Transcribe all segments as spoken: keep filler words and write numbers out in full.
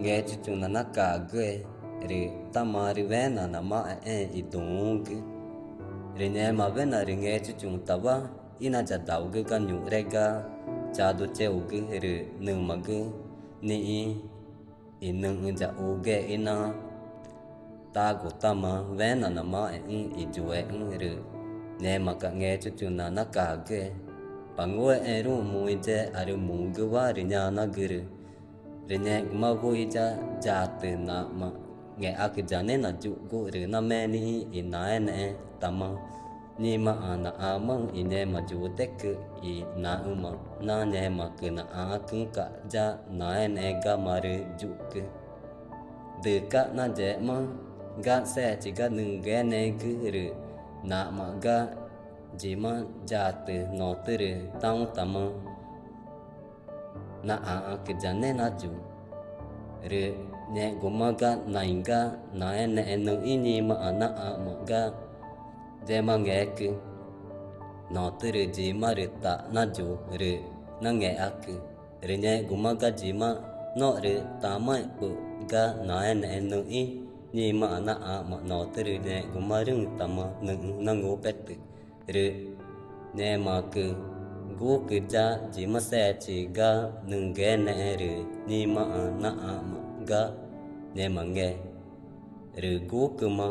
Ngechuchuxü̃ nanacagüe rü tá marü wena namaxẽxẽẽ i duü̃xü̃gü. Rü ngẽmawena rü Ngechuchuxü̃tawa ínayadaugü ga ñuxre ga chaducheü̃gü rü nümagü nixĩ i nüxü̃ yaxugüexü̃ na tagutáma wena namaxẽxü̃ i yuexü̃. Rü ngẽmaca̱x Ngechuchuxü̃ nanacagüe: —Pa Ngúexẽẽruü̃x, muĩyearü mugüwa —rü ñanagürü. Rü ngẽxguma wüxi ya yatü naxma̱x ngexacü yanena yuxgu rü name nixĩ i naenexẽtama ngĩmaxã naxãxmaxü̃ i ngẽma yutecü i naxüma̱x na ngẽmaãcü naxãxacüxü̃ca̱x ya naenexẽ ga marü yuxcü. Dücax nayexma ga sechi ga nügüenexẽgü rü naxma̱x ga yima yatü, notürü tãũtáma naxãxacü yane nayu. Rü ngẽxguma ga naĩ ga naenexẽ nüxĩ́ ngĩmaxã naxãxma̱x ga yema ngecü, notürü yima rü ta nayu rü nangexacü. Rü ngẽxguma ga yima norü tamaẽ̱xpü̱x ga naenexẽ nüxĩ́ ngĩmaxã naxãxma̱x, notürü ngẽxgumarüü̃tama nüxü̃ nangupetü. Rü ngẽmaãcü guxcü ya yima sechi ga nügüenexẽ rü ngĩmaxã naxãxma̱x ga ngẽma nge. Rü guxcüma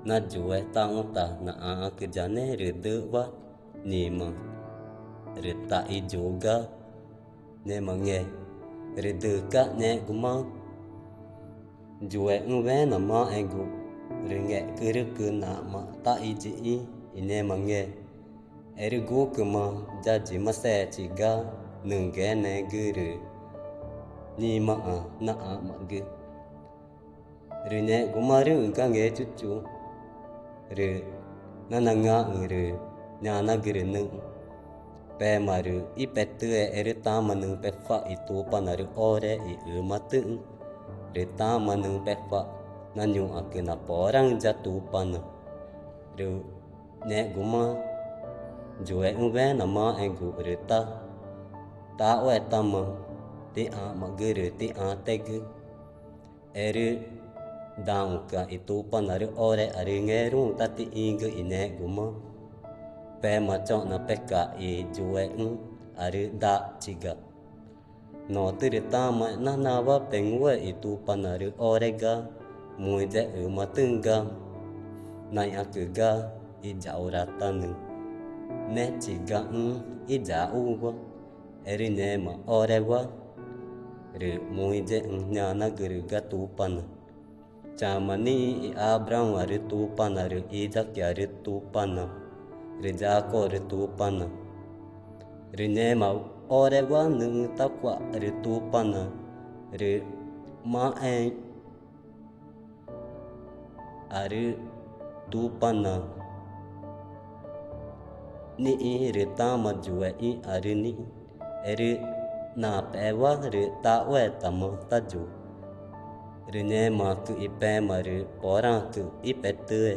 nayue tãũtá naxãxacü yane rü düxwa ngĩma, rü ta iyu ga ngẽma nge. Rü dücax ngẽxguma yuexü̃ wena maxẽgu rü ngexcürücü naxma̱x ta iyixĩ i ngẽma nge. Erü guxcüma ya yima sechi ga nügüenexẽgü rü ngĩmaxã naxãxma̱xgü. Rü ngẽxgumarüü̃ ga Ngechuchu rü nanangãxü̃ rü ñanagürü nüxü̃: —Pema rü ípetüe erü tama nüxü̃ pecua̱x i Tupanaarü ore i ümatüxü̃, rü tama nüxü̃ pecua̱x na ñuxãcü naporaxü̃ ya Tupana. Rü ngẽxguma yuexü̃ wena maxẽgu rü tá taxúetama tixãxma̱xgü rü tixãtegü, erü daxũca̱x i Tupanaarü orearü ngeruü̃ tá tixĩgü i ngẽxguma pema choxna peca i yuexü̃arü daxchiga. Notürü tama e̱xna nawa pengúe i Tupanaarü ore ga muĩye ümatüxü̃ ga naĩxacü ga iyaxuratanü ne chigaxü̃ iyaxuwa, erü ngẽma orewa rü muĩyexü̃ ñanagürü ga Tupana. Chama nixĩ i Abüraü̃ãrü Tupana rü Isaquearü Tupana rü Jacoborü Tupana. Rü ngẽma orewa nüxü̃ tacua̱x rü Tupana rü maxẽẽxü̃ãrü Tupana nixĩ rü tama yuexü̃ãrü nixĩ, erü nape̱xewa rü taxúetama tayu. Rü ngẽmaãcü i pema rü poraãcü ípetüe